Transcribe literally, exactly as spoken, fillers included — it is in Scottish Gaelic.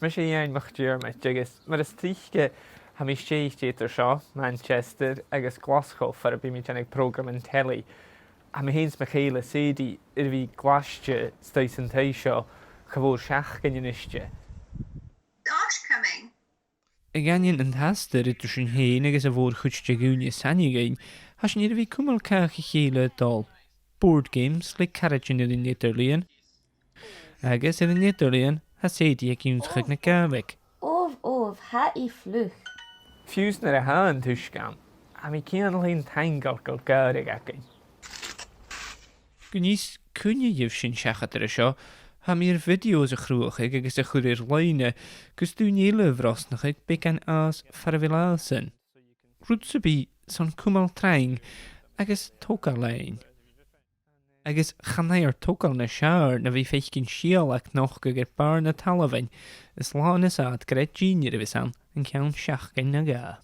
Mise Iain MacDhiarmaid, agus mar as trice tha mi stèidhichte eadar seo, Manchester, agus Glaschu, far am bi mi a' dèanamh prògraman telebhisean. Tha mi fhìn 's mo chèile Sadie air a bhith glaiste a-staigh san taigh seo cha mhòr seachdain a-niste. Gosh, coming. A dh'aindeoin an t-astar eadar sinn fhèin agus a' mhòr-chuid de dhaoine a 's aithne dhuinn, tha sinn air a bhith a' cumail càch a chèile a' dol. Board games le caraidean air an eadar-lìon. Agus air an eadar-lìon, tha Sadie ag ionnsachadh na Gàidhlig. Obh, obh, tha i fliuch. Fiù 's nuair a tha an t-uisge ann, tha mi cianail fhèin taingeil gu bheil gàrradh againn. Gun fhios cuine dhuibh sin seachad air a seo, tha mi air videos a chruthachadh agus a chur air loidhne gus daoine eile a bhrosnachadh beagan às far a bheil iadsan. Rud sam bith son cumail trang agus togail fhaighinn. Agus chan fhaighear togail nas fheàrr na bhith a' faicinn sìol a' nochdadh air bàrr na talmhainn is làn is fhad gur e dìnnear a bhios ann an ceann seachdain no dhà.